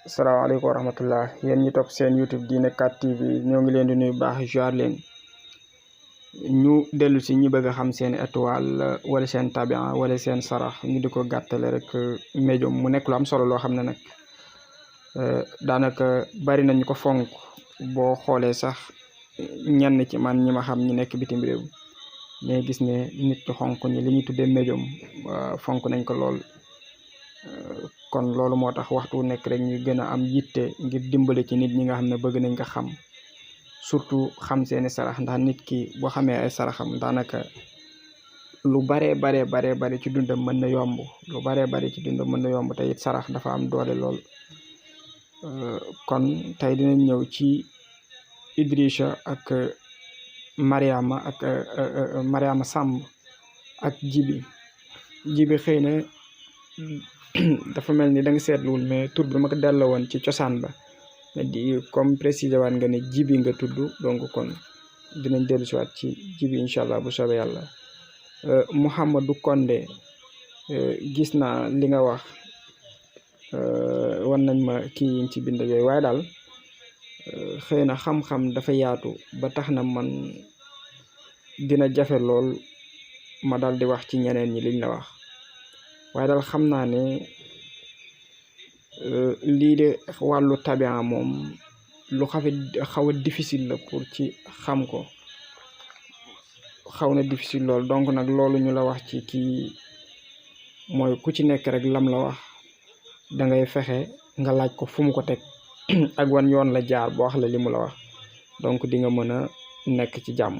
salaamaaleykum wa rahmatullah yéen ñi topp seen YouTube Diine 4 TV ñoo ngi leen di nuyu baax jaar leen ñu dellu si ñi bëgg a xam seen étoile wala seen tabian wala seen sarax ñu di ko gàttale rek médium mu nekk lu am solo loo xam ne nag daanaka bari nañu ko fonk boo xoolee sax ñenn ci man ñi ma xam ñi nekk bitim réew mais gis ne nit ñu xonk ñi li ñuy tuddee médium fonk nañ ko lool. kon loolu moo tax waxtu nekk rek ñu gën a am yitte ngir dimbale ci nit ñi nga xam ne bëgg nañ ko xam surtout xam seeni sarax ndax nit ki boo xamee ay saraxam daanaka lu bare ci dundam mën na yomb lu bare ci dundam mën na yomb te it sarax dafa am doole lool. kon tey dinañ ñëw ci Idrissa ak Mariama Samb ak Jibi xëy na dafa mel ni da nga seetluwul mais tur bi ma ko delloo woon ci cosaan ba di comme préciser waat nga ne Jibi nga tudd donc kon dinañ dellu si waat ci Jibi incha allah bu soobee yàlla. Mouhamadou Condé gis naa li nga wax wan nañ ma kii yi ci bind yooyu waaye daal xëy na xam-xam dafa yaatu ba tax na man dina jafe lool ma daal di wax ci ñeneen ñi liñ la wax. waaye daal xam naa ne lii de wàllu tabian moom lu xaw a difficile la pour ci xam ko xaw na difficile lool donc nag loolu ñu la wax ci kii mooy ku ci nekk rek lam la wax da ngay fexe nga laaj ko fu mu ko teg ak wan yoon la jaar boo wax la li mu la wax donc di nga mën a nekk ci jàmm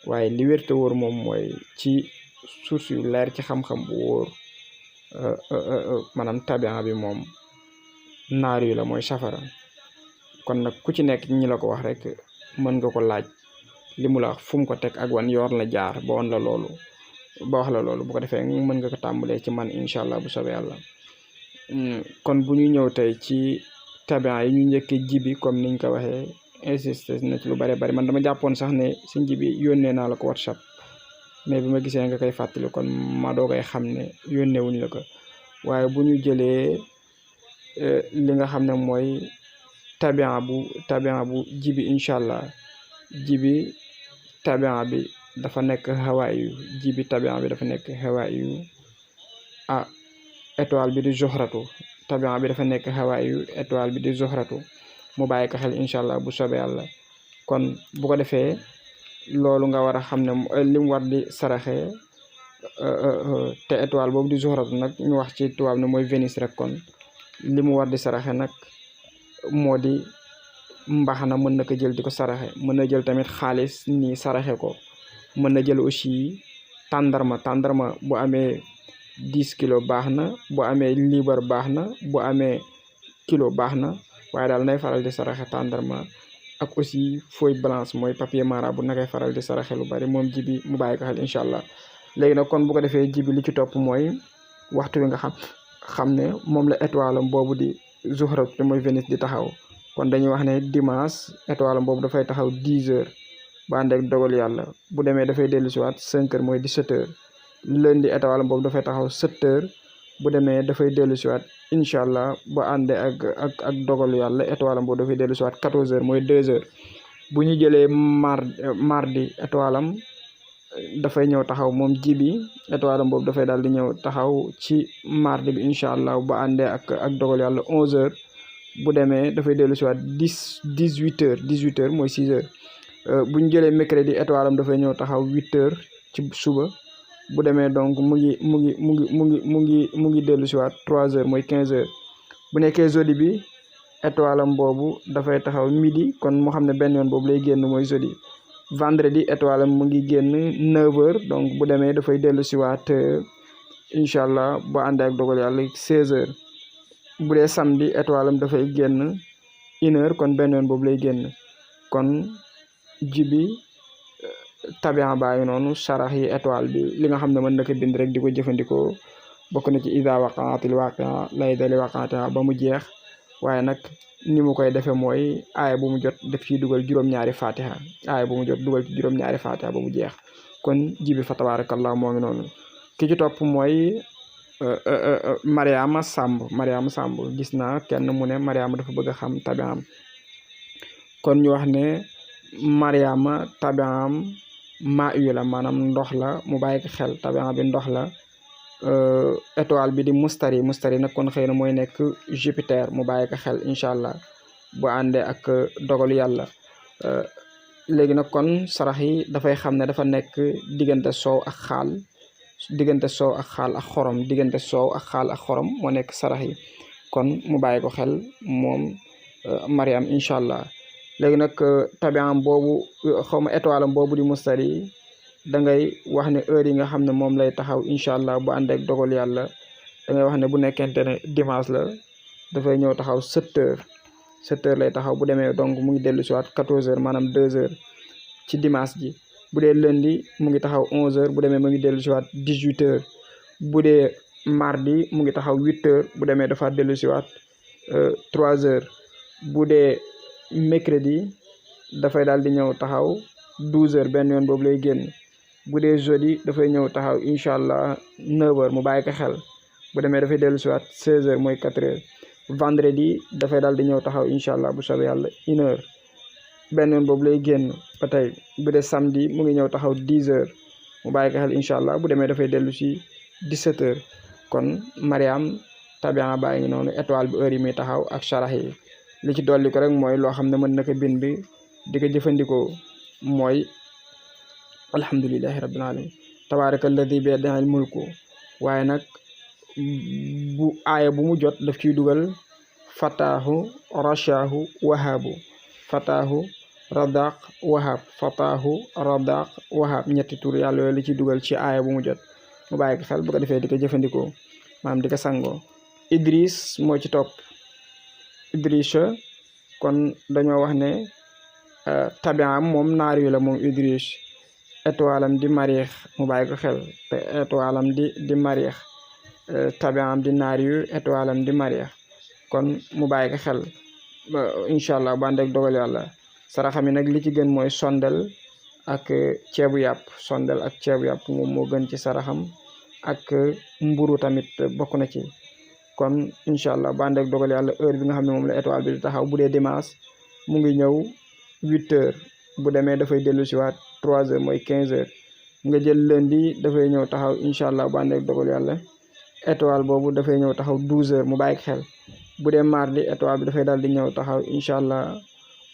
waaye li wér te wóor moom mooy ci source yu leer ci xam-xam bu wóor maanaam tabian bi moom naar yu la mooy safara kon nag ku ci nekk ñi la ko wax rek mën nga ko laaj li mu la wax fu mu ko teg ak wan yoon la jaar ba wan la loolu ba wax la loolu bu ko defee mën nga ko tàmbalee ci man incha allah bu soobee yàlla. kon bu ñu ñëw tey ci tabian yi ñu njëkkee Jibi comme niñ ko waxee insisté na ci lu bari man dama jàppoon sax ne si Jibi yónnee naa la ko WhatsApp mais bi ma gisee nga koy fàttali kon ma doo koy xam ne yónnee wuñ la ko waaye bu ñu jëlee li nga xam ne mooy tabian bu Jibi incha allah Jibi tabian bi dafa nekk hawaayu Jibi tabian bi dafa nekk hawaayu étoile bi di Zuhratu tabian bi dafa nekk hawaayu étoile bi di Zuhratu mu bàyyi ko xel incha allah bu soobee yàlla. kon bu ko defee loolu nga war a xam ne li mu war di saraxe te étoile boobu di Zuhratu nag ñu wax ci tubaab ne mooy Vénus rek kon li mu war di saraxe nag moo di mbaxana mën na ko jël di ko saraxe mën na jël tamit xaalis nii saraxe ko mën na jël aussi tàndarma bu amee 10 kilos baax na bu amee liibar baax na bu amee kilo baax na waaye daal nay faral di saraxe tàndarma ak aussi feuille blanche mooy papier marabout na koy faral di saraxe lu bari moom Jibi mu bàyyi ko xel incha allah. léegi nag kon bu ko defee Jibi li ci topp mooy waxtu wi nga xam ne moom la étoile am boobu di Zuhratu te mooy Vénus di taxaw kon dañuy wax ne dimanche étoile am boobu dafay taxaw 10 heures ba ànd ak dogal yàlla bu demee dafay dellu si waat 5 heures mooy 17 heures lundi étoile am boobu dafay taxaw 7 heures bu demee dafay dellu si waat incha allah ba àndee ak dogalu yàlla étoile am boobu dafay dellu si waat 14 heures mooy 2 heures bu ñu jëlee mardi étoile am dafay ñëw taxaw moom Jibi étoile am boobu dafay daal di ñëw taxaw ci mardi bi incha allah ba àndee ak dogalu yàlla 11 heures bu demee dafay dellu si waat 18 heures mooy 6 heures bu ñu jëlee mercredi étoile am dafay ñëw taxaw 8 heures ci suba. bu demee donc mu ngi dellu si waat 3 heures mooy 15 heures bu nekkee jeudi bi étoile am boobu dafay taxaw midi kon moo xam ne benn yoon boobu lay génn mooy jeudi. vendredi étoile am mu ngi génn 9 heures donc bu demee dafay dellu si waat incha allah ba ànd ak dogal yàlla 16 heures bu dee samedi étoile am dafay génn 1 heure kon benn yoon boobu lay génn kon Jibi tabian bàyyi noonu sarax yi étoile bi li nga xam ne mën na ko bind rek di ko jëfandikoo bokk na ci ida waqaatil waaqia laysa li waqaatiha ba mu jeex waaye nag ni mu koy defee mooy aaya bu mu jot def ciy dugal juróom-ñaari fatiha aaya bu mu jot dugal ci juróom-ñaari fatiha ba mu jeex kon Jibi fa tabarakallah moo ngi noonu ki ci topp mooy Mariama Samb gis naa kenn mu ne Mariama dafa bëgg a xam tabiam kon ñu wax ne Mariama tabiam maa yu la maanaam ndox la mu bàyyi ko xel tabiam bi ndox la étoile bi di mustari nag kon xëy na mooy nekk Jupiter mu bàyyi ko xel incha allah bu àndee ak dogalu yàlla léegi nag kon sarax yi dafay xam ne dafa nekk diggante soow ak xaal ak xorom diggante soow ak xaal ak xorom moo nekk sarax yi kon mu bàyyi ko xel moom Mariam incha allah léegi nag tabiam boobu xaw ma étoile am boobu di mustari da ngay wax ne heure yi nga xam ne moom lay taxaw incha allah bu ànd ak dogal yàlla da ngay wax ne bu nekkente ne dimanche la dafay ñëw taxaw 7 heures lay taxaw bu demee donc mu ngi dellu si waat 14 heures maanaam 2 heures ci dimanche ji bu dee lundi mu ngi taxaw 11 heures bu demee mu ngi dellu si waat 18 heures bu dee mardi mu ngi taxaw 8 heures bu demee dafa dellu si waat 3 heures bu dee mercredi dafay daal di ñëw taxaw 12 heures benn yoon boobu lay génn bu dee jeudi dafay ñëw taxaw incha allah 9 heures mu bàyyi ko xel bu demee dafay dellu si waat 16 heures mooy 4 heures vendredi dafay daal di ñëw taxaw incha allah bu soobee yàlla 1 heure benn yoon boobu lay génn ba tey bu dee samedi mu ngi ñëw taxaw 10 heures mu bàyyi ko xel incha allah bu demee dafay dellu si 17 heures kon Mariam tabian baa ngi noonu étoile bi heure yi muy taxaw ak sarax yi li ci dolli ko rek mooy loo xam ne mën na ko bind di ko jëfandikoo mooy alhamdulillahi rabbil alamin tabaraka alladi bi yadihi mulku waaye nag bu aaya bu mu jot daf ciy dugal fataahu rashahu wahabu fataahu radaq wahab ñetti tur yàlla yooyu li ciy dugal ci aaya bu mu jot mu bàyyi ko xel bu ko defee di ko jëfandikoo maanaam di ko sangoo Idris moo ci topp Idrissa kon dañoo wax ne tabiam moom naar yu la moom Idris étoile am di mariix mu bàyyi ko xel te étoile am di mariix tabiam di naar yu étoile am di mariix kon mu bàyyi ko xel incha allah bu ànd ak dogal yàlla saraxam yi nag li ci gën mooy sondel ak ceebu yàpp moom moo gën ci saraxam ak mburu tamit bokk na ci kon incha allah bu ànd ak dogal yàlla heure bi nga xam ne moom la étoile bi di taxaw bu dee dimanche mu ngi ñëw 8 heures bu demee dafay dellu si waat 3 heures mooy 15 heures nga jël lundi dafay ñëw taxaw incha allah bu ànd ak dogal yàlla étoile boobu dafay ñëw taxaw 12 heures mu bàyyi xel bu dee mardi étoile bi dafay daal di ñëw taxaw incha allah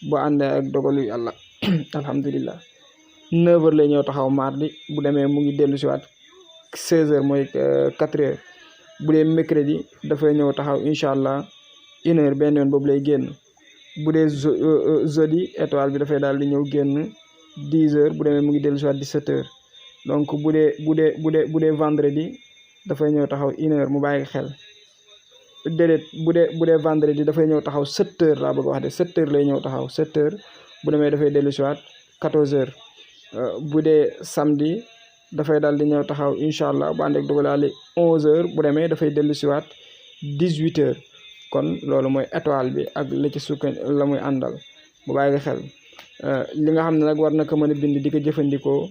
bu ànd ak dogalu yàlla alhamdulillah 9 heures lay ñëw taxaw mardi bu demee mu ngi dellu si waat 16 heures mooy 4 heures bu dee mercredi dafay ñëw taxaw incha allah 1 heure benn yoon boobu lay génn bu dee jeudi étoile bi dafay daal di ñëw génn 10 heures bu demee mu ngi dellu si waat 17 heures donc bu dee vendredi dafay ñëw taxaw 1 heure mu bàyyi xel déedéet bu dee vendredi dafay ñëw taxaw 7 heures laa bëgg wax de 7 heures lay ñëw taxaw 7 heures bu demee dafay dellu si waat 14 heures bu dee samedi dafay daal di ñëw taxaw incha allah bu ànd ak dogalaale 11 heures bu demee dafay dellu si waat 18 heures kon loolu mooy étoile bi ak la ci sukkan la muy àndal bu bàyyi nga xel li nga xam ne nag war na ko mën a bind di ko jëfandikoo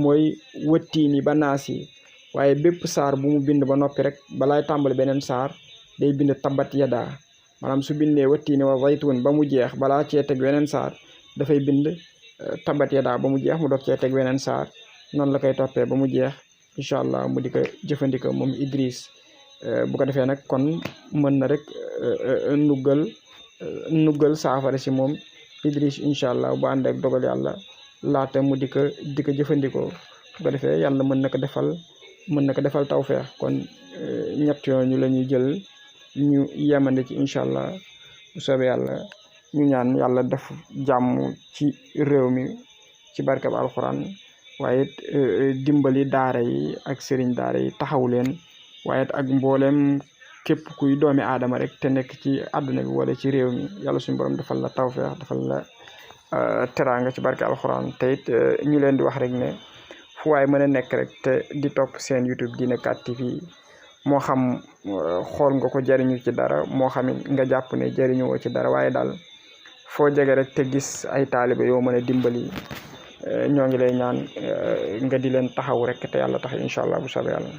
mooy wëttiini ba naas yi waaye bépp saar bu mu bind ba noppi rek balaay tàmbali beneen saar day bind tabat yada maanaam su bindee wëttiini wa zaytuun ba mu jeex balaa cee teg weneen saar dafay bind tabat yada ba mu jeex mu doog cee teg weneen saar noonu la koy toppee ba mu jeex incha allah mu di ko jëfandikoo moom Idris bu ko defee nag kon mën na rek nuggal saafara si moom Idris incha allah bu ànd ak dogal yàlla laata mu di ko jëfandikoo bu ko defee yàlla mën na ko defal tawfeex kon ñett yooyu la ñuy jël ñu yemande ci incha allah bu soobee yàlla ñu ñaan yàlla def jàmm ci réew mi ci barkab alxuraan waaye dimbali daara yi ak sëriñ daara yi taxaw leen waaye ak mboolem képp kuy doomi aadama rek te nekk ci àdduna bi wala ci réew mi yàlla suñu borom defal la tawfeex defal la teraanga ci barke alxuraan te it ñu leen di wax rek ne fu waay mën a nekk rek te di topp seen YouTube Dina 4 TV moo xam xool nga ko jariñu ci dara moo xam nga jàpp ne jariñuwoo ci dara waaye daal foo jege rek te gis ay taalibe yoo mën a dimbali ñoo ngi lay ñaan nga di leen taxaw rek te yàlla tax incha allah bu soobee yàlla